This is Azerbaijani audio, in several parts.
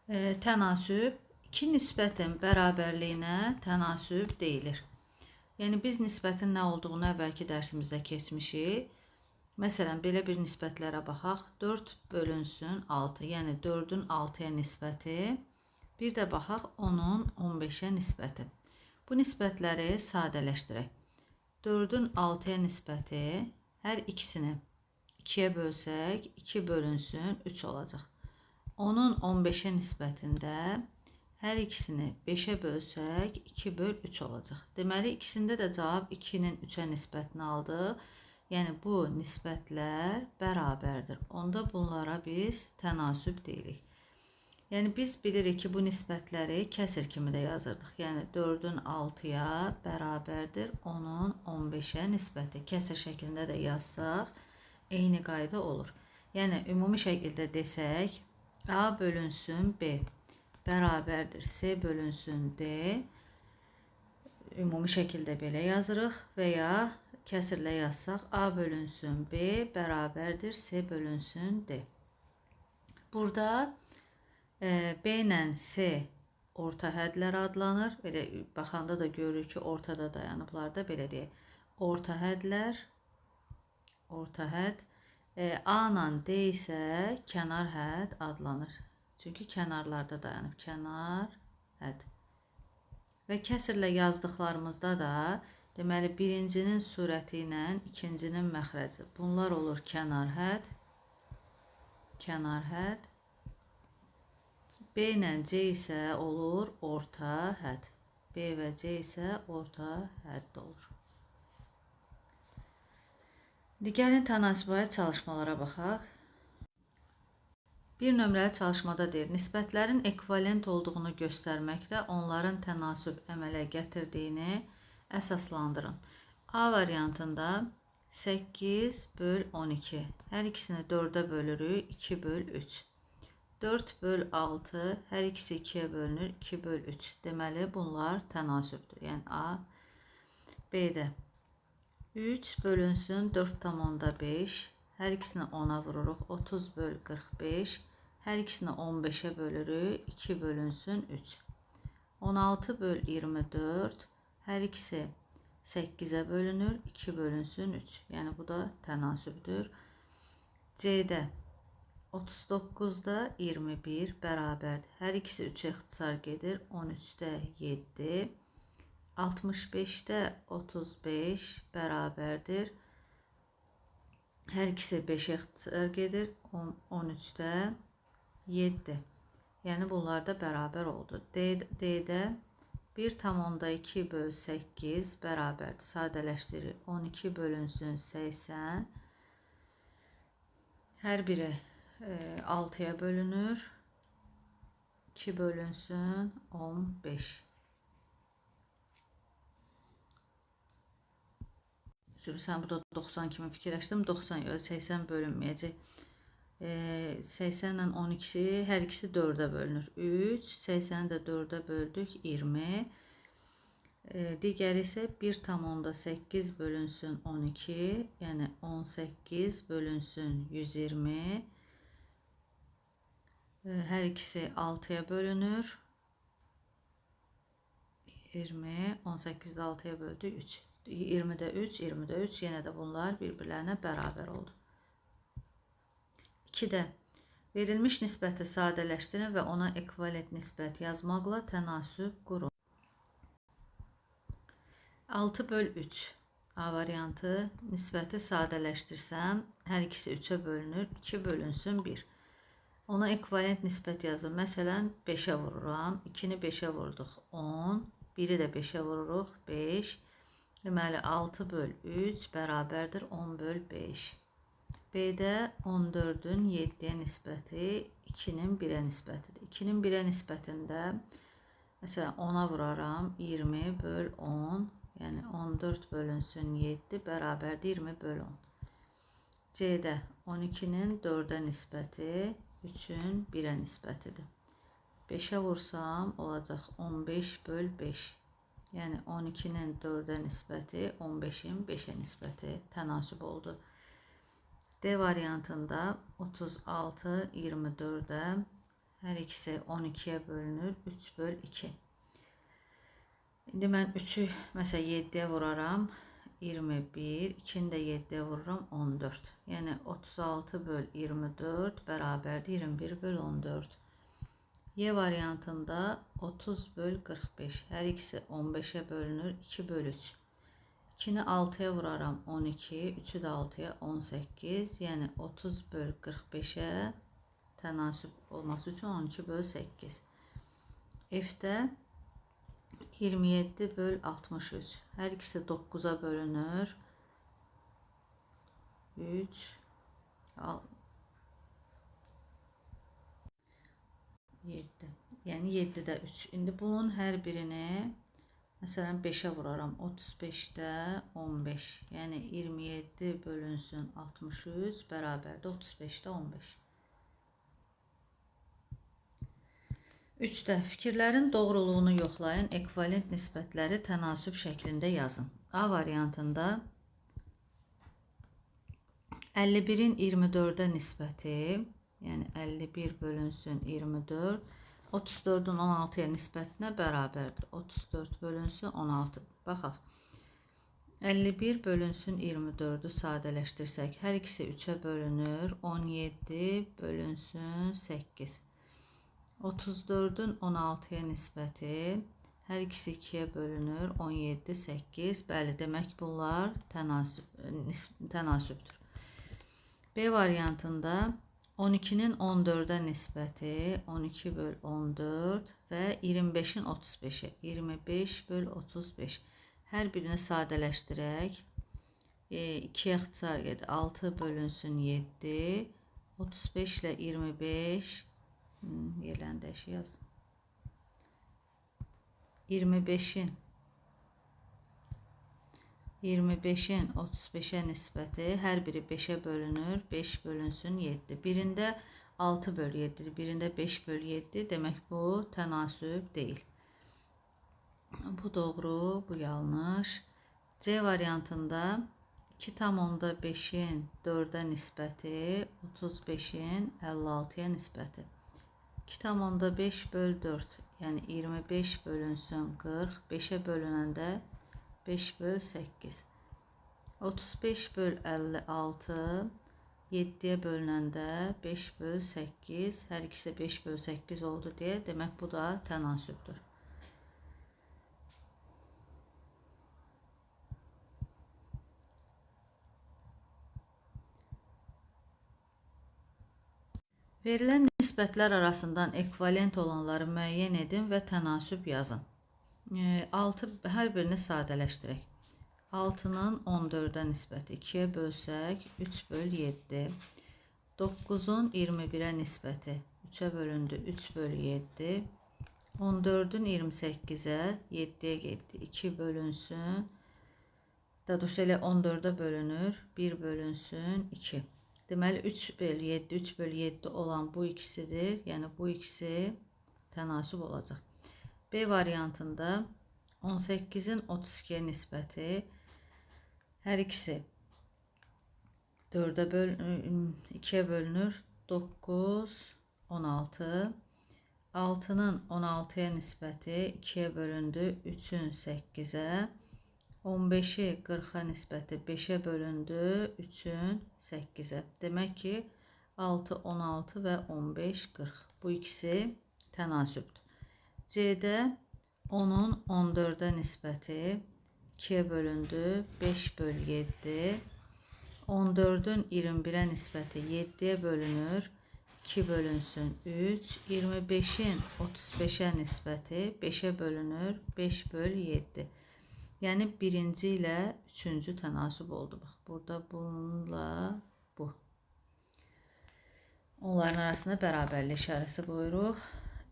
Tənasüb iki nisbətin bərabərliyinə tənasüb deyilir. Yəni biz nisbətin nə olduğunu əvvəlki dərsimizdə keçmişik. Məsələn, belə bir nisbətlərə baxaq. 4 bölünsün 6, yəni 4-ün 6-ya nisbəti. Bir də baxaq 10-un 15-ə nisbəti. Bu nisbətləri sadələşdirək. 4-ün 6-ya nisbəti hər ikisini 2-yə bölsək, 2 bölünsün 3 olacaq. 10-un 15-ə nisbətində hər ikisini 5-ə bölsək, 2 böl 3 olacaq. Deməli, ikisində də cavab 2-nin 3-ə nisbətini aldıq. Yəni, bu nisbətlər bərabərdir. Onda bunlara biz tənasüb deyirik. Yəni, biz bilirik ki, bu nisbətləri kəsir kimi də yazırdıq. Yəni, 4-ün 6-ya bərabərdir 10-un 15-ə nisbəti. Kəsir şəklində də yazsaq, eyni qayda olur. Yəni, ümumi şəkildə desək, A bölünsün B bərabərdir C bölünsün D. Ümumi şəkildə belə yazırıq və ya kəsirlə yazsaq A bölünsün B bərabərdir C bölünsün D. Burada B ilə C orta hədlər adlanır. Belə baxanda da görürük ki, ortada dayanıblar da, belə deyək. Orta hədlər, orta hədd. A ilə D isə kənar hədd adlanır. Çünki kənarlarda dayanıb. Kənar hədd. Və kəsirlə yazdıqlarımızda da deməli, birincinin surəti ilə ikincinin məxrəci. Bunlar olur kənar hədd, kənar hədd. B ilə C isə olur orta hədd. B və C isə orta hədd olur. İndi gəlin tənasübə aid çalışmalara baxaq. Bir nömrəli çalışmada deyir, nisbətlərin ekvivalent olduğunu göstərməklə onların tənasüb əmələ gətirdiyini əsaslandırın. A variantında 8 böl 12. Hər ikisini 4-ə bölürük, 2 böl 3. 4 böl 6, hər ikisi 2-yə bölünür, 2 böl 3. Deməli, bunlar tənasübdür. Yəni, A, B-də 3 bölünsün 4,5. Hər ikisini 10-a vururuq, 30 böl 45. Hər ikisini 15-ə bölürük, 2 bölünsün 3. 16 böl 24. Hər ikisi 8-ə bölünür, 2 bölünsün 3. Yəni, bu da tənasübdür. C-də 39-da 21 bərabərdir. Hər ikisi 3-ə ixtisar gedir, 13-də 7. 65-də 35 bərabərdir. Hər ikisi 5-ə ixtisar gedir, 13-də 7. Yəni, bunlar da bərabər oldu. D-də 1,2 böl 8 bərabərdir. Sadələşdirir. 12 bölünsün 80. Hər biri 6-ya bölünür. 2 bölünsün 15. Sən burada 90 kimi fikirləşdim. 90, yox, 80 bölünməyəcək. 80 ilə 12-si, hər ikisi 4-ə bölünür. 3, 80-i də 4-ə böldük, 20. Digəri isə 1,8 bölünsün 12, yəni 18 bölünsün 120. Hər ikisi 6-ya bölünür. 20, 18-də 6-ya böldük, 3. 20-də 3, 20-də 3, yenə də bunlar bir-birlərinə bərabər oldu. 2-də verilmiş nisbəti sadələşdirin və ona ekvivalent nisbət yazmaqla tənasüb qurun. 6 böl 3 A variantı nisbəti sadələşdirsəm, hər ikisi 3-ə bölünür, 2 bölünsün 1. Ona ekvivalent nisbət yazın. Məsələn, 5-ə vururam, 2-ni 5-ə vurduq, 10, 1-i də 5-ə vururuq, 5. Deməli, 6 böl 3 bərabərdir 10 böl 5. B-də 14-ün 7-yə nisbəti 2-nin 1-ə nisbətidir. 2-nin 1-ə nisbətində, məsələn, 10-a vuraram, 20 böl 10, yəni 14 bölünsün 7 bərabərdir 20 böl 10. C-də 12-nin 4-ə nisbəti 3-ün 1-ə nisbətidir. 5-ə vursam olacaq 15 böl 5. Yəni 12-nin 4-ə nisbəti 15-in 5-ə nisbəti tənasüb oldu. D variantında 36 24-ə Hər ikisi 12-yə bölünür. 3 böl 2. İndi mən 3-ü məsələn 7-yə vuraram. 21. 2-ni də 7-yə vururam. 14. Yəni 36 böl 24 bərabərdir 21 böl 14. Y variantında 30 böl 45. Hər ikisi 15-ə bölünür. 2 böl 3. 2-ni 6-ya vuraram 12, 3-ü də 6-ya 18. Yəni 30 böl 45-ə tənasüb olması üçün 12 böl 8. F-də 27 böl 63. Hər ikisi 9-a bölünür. 3, 7. Yəni 7-də 3. İndi bunun hər birini məsələn 5-ə vuraram. 35-də 15. Yəni 27 bölünsün 63 bərabərdir 35-də 15. 3-də fikirlərin doğruluğunu yoxlayın. Ekvivalent nisbətləri tənasüb şəklində yazın. A variantında 51-in 24-ə nisbəti, yəni 51 bölünsün 24, 34-ün 16-ya nisbətinə bərabərdir. 34 bölünsün 16. Baxaq. 51 bölünsün 24-ü sadələşdirsək, hər ikisi 3-ə bölünür. 17 bölünsün 8. 34-ün 16-ya nisbəti, hər ikisi 2-yə bölünür. 17, 8. Bəli, demək bunlar tənasübdür. B variantında 12-nin 14-ə nisbəti 12 böl 14 və 25-in 35-ə 25 böl 35. Hər birini sadələşdirək. 2-yə ixtisar gedir. 6 bölünsün 7. 35 ilə 25 yerlərini dəyişik yaz. 25-in 35-ə nisbəti hər biri 5-ə bölünür. 5 bölünsün 7. Birində 6 böl 7, birində 5 böl 7. Demək bu tənasüb deyil. Bu doğru, bu yanlış. C variantında 2,5-in 4-ə nisbəti 35-in 56-ya nisbəti. 2,5 böl 4, yəni 25 bölünsün 40, 5-ə bölünəndə 5 böl 8. 35 böl 56, 7-yə bölünəndə 5 böl 8, hər ikisi 5 böl 8 oldu deyə, demək bu da tənasübdür. Verilən nisbətlər arasından ekvivalent olanları müəyyən edin və tənasüb yazın. 6, hər birini sadələşdirək. 6-nın 14-ə nisbəti 2-yə bölsək 3 böl 7. 9-un 21-ə nisbəti 3-ə bölündü 3 böl 7. 14-ün 28-ə 7-yə getdi 2 bölünsün. Daha doğrusu elə 14-ə bölünür 1 bölünsün 2. Deməli 3 böl 7, 3 böl 7 olan bu ikisidir. Yəni bu ikisi tənasüb olacaq. B variantında 18-in 32-yə nisbəti hər ikisi 4-ə böl 2-yə bölünür. 9, 16. 6-nın 16-ya nisbəti 2-yə bölündü. 3-ün 8-ə. 15-i 40-a nisbəti 5-ə bölündü. 3-ün 8-ə. Demək ki, 6, 16 və 15, 40. Bu ikisi tənasübdür. C-də 10-un 14-ə nisbəti 2-yə bölündü. 5 böl 7. 14-ün 21-ə nisbəti 7-yə bölünür. 2 bölünsün 3. 25-in 35-ə nisbəti 5-ə bölünür. 5 böl 7. Yəni birinci ilə üçüncü tənasüb oldu. Bax, burada bununla bu. Onların arasında bərabərlik işarəsi qoyuruq.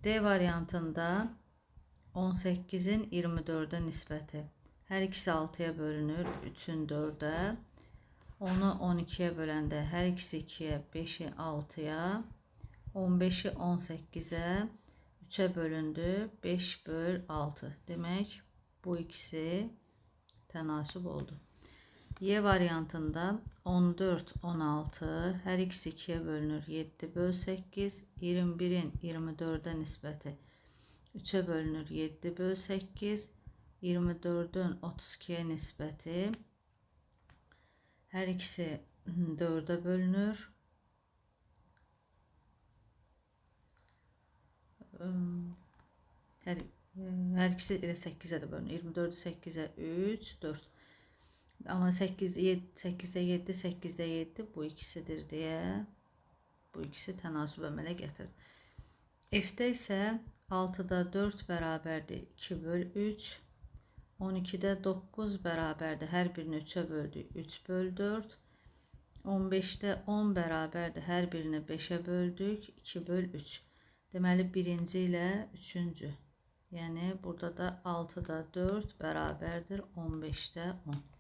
D variantında 18-in 24-ə nisbəti. Hər ikisi 6-ya bölünür, 3-ün 4-ə. 10-u 12-yə böləndə hər ikisi 2-yə, 5-i 6-ya, 15-i 18-ə, 3-ə bölündü, 5 böl 6. Demək, bu ikisi tənasüb oldu. Y variantında 14, 16, hər ikisi 2-yə bölünür, 7 böl 8, 21-in 24-ə nisbəti 3-ə bölünür, 7 böl 8, 24-ün 32-yə nisbəti hər ikisi 4-ə bölünür. Hər ikisi elə 8-ə də bölünür. 24-ü 8-ə 3, 4. Amma 8-də 7, 8-də 7 bu ikisidir deyə bu ikisi tənasüb əmələ gətirir. F-də isə 6-da 4 bərabərdir 2 böl 3. 12-də 9 bərabərdir. Hər birini 3-ə böldük. 3 böl 4. 15-də 10 bərabərdir. Hər birini 5-ə böldük. 2 böl 3. Deməli, birinci ilə üçüncü. Yəni, burada da 6-da 4 bərabərdir 15-də 10.